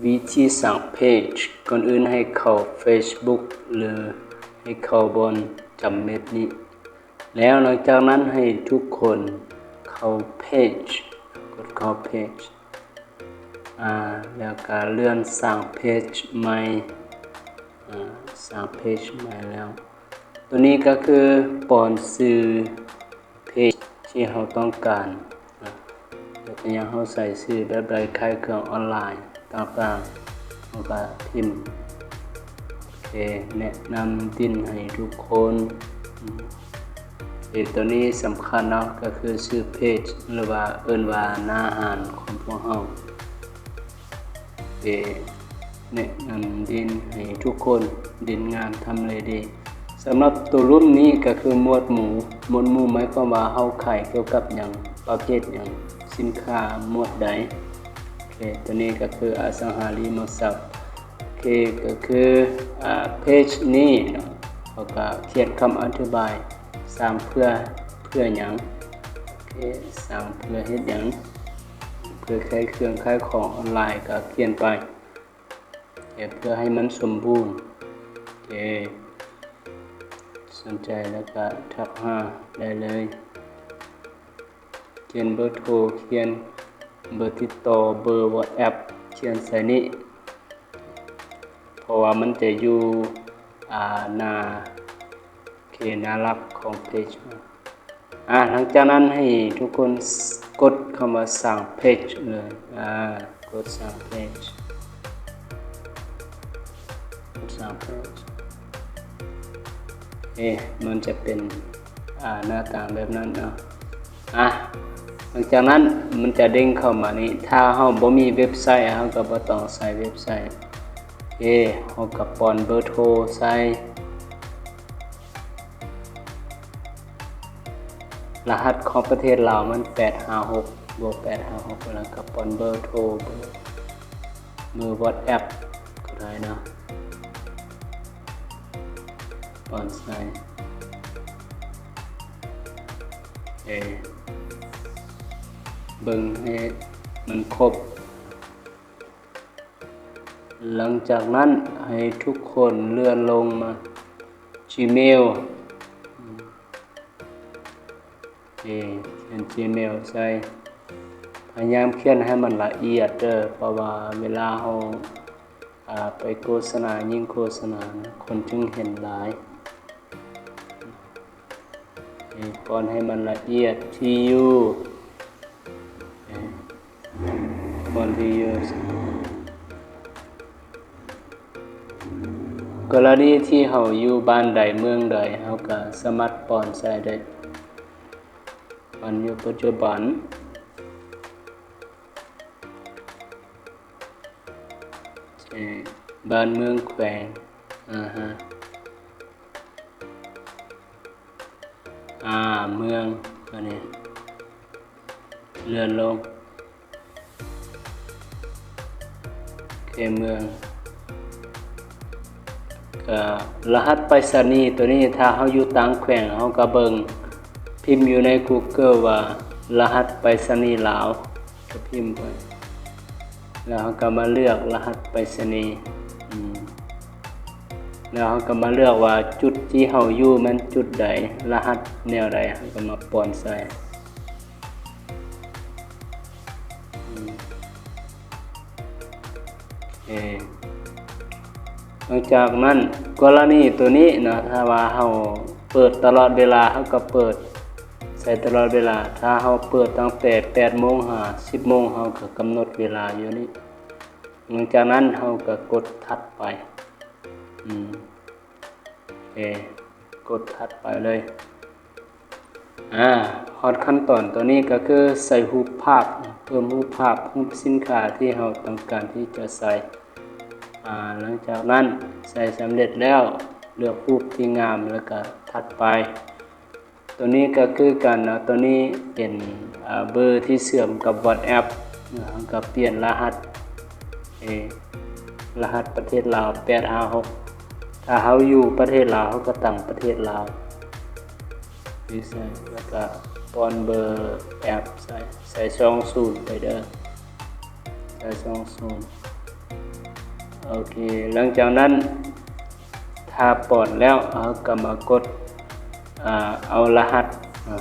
ວິທີສ້າງເພຈ, ກ່ອນອື່ນໃຫ້ເຂົ້າເຟສບຸກ ຫຼື ໃຫ້ເຂົ້າບ່ອນຈຳເມັດນີ້ ແລ້ວຫຼັງຈາກນັ້ນໃຫ້ທຸກຄົນເຂົ້າເພຈ, ກົດເຂົ້າເພຈ ອາ ແລ້ວກະເລື່ອນສ້າງເພຈໃໝ່, ອາ ສ້າງເພຈໃໝ່ແລ້ວ ໂຕນີ້ກະຄືປ້ອນຊື່ເພຈທີ່ເຮົາຕ້ອງການນະ, ຍົກຕົວຢ່າງເຮົາໃສ່ຊື່ແບບໃດ, ຂາຍເຄື່ອງອອນລາຍຕ່າງໆ ເຮົາກະພິມ ໂອເຄ ແນະນຳດິນໃຫ້ທຸກຄົນ. ເອ ໂຕນີ້ສຳຄັນເນາະ ກະຄືຊື່ເພຈ ຫຼືວ່າເອີ້ນວ່າໜ້າຮ້ານຂອງພວກເຮົາ. ເອ ແນະນຳດິນໃຫ້ທຸກຄົນ, ດິນງາມ ທຳເລດີ. ສຳລັບໂຕລຸ່ມນີ້ກະຄືໝວດໝູ, ໝວດໝູໝາຍຄວາມວ່າເຮົາຂາຍກ່ຽວກັບຫຍັງ, ປະເພດຫຍັງ, ສິນຄ້າໝວດໃດ. ໂອເຄ ໂຕນີ້ກະຄືອະສັງຫາລິມະຊັບ. ໂອເຄ ກະຄື ອາ ເພຈນີ້ເນາະ ເຮົາກະຂຽນຄຳອະທິບາຍ ສ້າງເພື່ອ ເພື່ອຫຍັງ, ໂອເຄ ສ້າງເພື່ອເຮັດຫຍັງ, ເພື່ອຂາຍເຄື່ອງຂາຍຂອງອອນລາຍກະຂຽນໄປ ເພື່ອໃຫ້ມັນສົມບູນ. ໂອເຄ ສົນໃຈແລ້ວກະທັກຫາໄດ້ເລີຍ. ຂຽນເບີໂທ, ຂຽນເບີຕິດຕໍ່, ເບີວອດແອັບ ຂຽນໃສ່ນີ້ ເພາະວ່າມັນຈະຢູ່ ອາ ໜ້າ ໂອເຄ ໜ້າຫຼັກຂອງເພຈ. ອາ ຫຼັງຈາກນັ້ນໃຫ້ທຸກຄົນກົດຄຳວ່າສ້າງເພຈເລີຍ. ອາ ກົດສ້າງເພຈ, ກົດສ້າງເພຈ. ເອ ມັນຈະເປັນ ອາ ໜ້າຕາແບບນັ້ນເນາະ. ອາ ຫຼັງຈາກນັ້ນມັນຈະເດ້ງເຂົ້າມານີ້. ຖ້າເຮົາບໍ່ມີເວັບໄຊ ເຮົາກະບໍ່ຕ້ອງໃສ່ເວັບໄຊ. ເອ ເຮົາກະປ້ອນເບີໂທໃສ່. ລະຫັດຂອງປະເທດລາວມັນແປດຫ້າຫົກ ບວກແປດຫ້າຫົກ ແລ້ວກະປ້ອນເບີໂທ ເບີ ເບີວອດແອັບກະໄດ້ເນາະ ປ້ອນໃສ່. ເອ ເບິ່ງໃຫ້ມັນຄົບ. ຫຼັງຈາກນັ້ນໃຫ້ທຸກຄົນເລື່ອນລົງມາຈີເມວ. ເອ ຂຽນຈີເມວໃສ່. ພະຍາຍາມຂຽນໃຫ້ມັນລະອຽດເດີ ເພາະວ່າເວລາເຮົາ ອາ ໄປໂຄສະນາ, ຍິງໂຄສະນາ ຄົນຈຶ່ງເຫັນຫຼາຍ. ເອີ ປ້ອນໃຫ້ມັນລະອຽດ ທີ່ຢູ່ ເອີ ປ້ອນທີ່ຢູ່. ກໍລະນີທີ່ເຮົາຢູ່ບ້ານໃດເມືອງໃດ ເຮົາກະສາມາດປ້ອນໃສ່ໄດ້. ບ້ານຢູ່ປັດຈຸບັນ ເອີ ບ້ານເມືອງແຂວງ ອາຮະ ອາ ເມືອງ ບາດນີ້ເລື່ອນລົງ ເຂດເມືອງ ກະລະຫັດໄປສະນີໂຕນີ້ ຖ້າເຮົາຢູ່ຕ່າງແຂວງ ເຮົາກະເບິ່ງ ພິມຢູ່ໃນກູເກີວ່າ ລະຫັດໄປສະນີລາວ ກະພິມໄປ ແລ້ວເຮົາກະມາເລືອກລະຫັດໄປສະນີ ອືມ ແລ້ວເຮົາກະມາເລືອກວ່າຈຸດທີ່ເຮົາຢູ່ແມ່ນຈຸດໃດ ລະຫັດແນວໃດ ເຮົາກະມາປ້ອນໃສ່ ອືມ ເອ ຫຼັງຈາກນັ້ນ ກໍລະນີໂຕນີ້ເນາະ ຖ້າວ່າເຮົາເປີດຕະຫຼອດເວລາ ເຮົາກະເປີດ ໃສ່ຕະຫຼອດເວລາ. ຖ້າເຮົາເປີດຕັ້ງແຕ່ແປດໂມງຫາສິບໂມງ ເຮົາກະກຳນົດເວລາຢູ່ນີ້. ຫຼັງຈາກນັ້ນເຮົາກະກົດຖັດໄປ. ອືມ ເອ ກົດຖັດໄປເລີຍ. ອາ ຮອດຂັ້ນຕອນໂຕນີ້ກະຄືໃສ່ຮູບພາບ, ເພີ່ມຮູບພາບ, ຮູບສິນຄ້າທີ່ເຮົາຕ້ອງການທີ່ຈະໃສ່. ອາ ຫຼັງຈາກນັ້ນໃສ່ສຳເລັດແລ້ວ ເລືອກຮູບທີ່ງາມ ແລ້ວກະຖັດໄປ. ໂຕນີ້ກະຄືກັນເນາະ, ໂຕນີ້ເປັນ ອາ ເບີທີ່ເຊື່ອມກັບ WhatsApp ເຮົາກະປ່ຽນລະຫັດ ເອ ລະຫັດປະເທດລາວ ແປດຫ້າຫົກ. ຖ້າເຮົາຢູ່ປະເທດລາວ ເຮົາກະຕັ້ງປະເທດລາວ ຫຼືໃສ່ ແລ້ວກະປ້ອນເບີແອັບໃສ່ ໃສ່ສອງສູນໄປເດີ ໃສ່ສອງສູນ. ໂອເຄ ຫຼັງຈາກນັ້ນ ຖ້າປ້ອນແລ້ວ ເຮົາກໍມາກົດ ອາ ເອົາລະຫັດ ອາ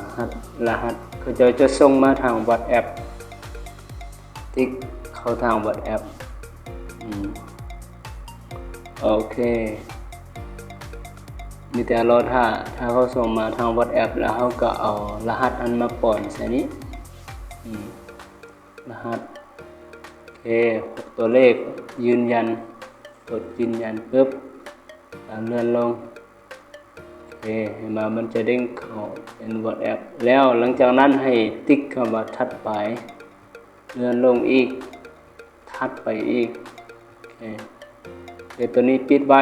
ລະຫັດ ເຂົາເຈົ້າຈະສົ່ງມາທາງ WhatsApp ຕິກເຂົ້າທາງ WhatsApp ອືມ ໂອເຄ ມີແຕ່ລໍຖ້າ ຖ້າເຂົາສົ່ງມາທາງ WhatsApp ແລ້ວເຮົາກໍເອົາລະຫັດອັນມາປ້ອນໃສ່ນີ້ ອືມ ລະຫັດ ໂອເຄ ຫົກຕົວເລກ ຢືນຢັນ ກົດຢືນຢັນປຶບ ແລ້ວເລື່ອນລົງ ໂອເຄ ເຫັນບໍ່ ມັນຈະເດ້ງເຂົ້າເປັນ WhatsApp ແລ້ວ ຫຼັງຈາກນັ້ນໃຫ້ຕິກຄຳວ່າຖັດໄປ ເລື່ອນລົງອີກ ຖັດໄປອີກ ໂອເຄ ແລ້ວຕົວນີ້ປິດໄວ້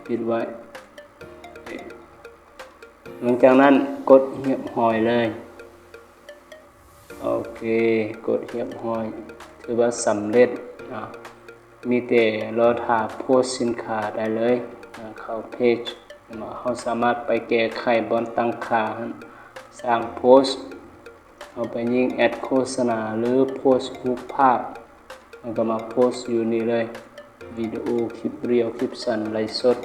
ປິດໄວ້ ຫຼັງຈາກນັ້ນກົດຮຽບຮ້ອຍເລີຍ ໂອເຄ ກົດຮຽບຮ້ອຍ ຖືວ່າສຳເລັດເນາະ ມີແຕ່ລໍຖ້າໂພສສິນຄ້າໄດ້ເລີຍ ເຂົ້າເພຈ ເຮົາສາມາດໄປແກ້ໄຂບ່ອນຕັ້ງຄ່າຫັ້ນ ສ້າງໂພສ ເຮົາໄປຍິງແອັດໂຄສະນາ ຫຼື ໂພສຮູບພາບ ເຮົາກໍມາໂພສຢູ່ນີ້ເລີຍ ວິດີໂອ ຄລິບຣຽວ ຄລິບສັ້ນ ໄລຟ໌ສົດ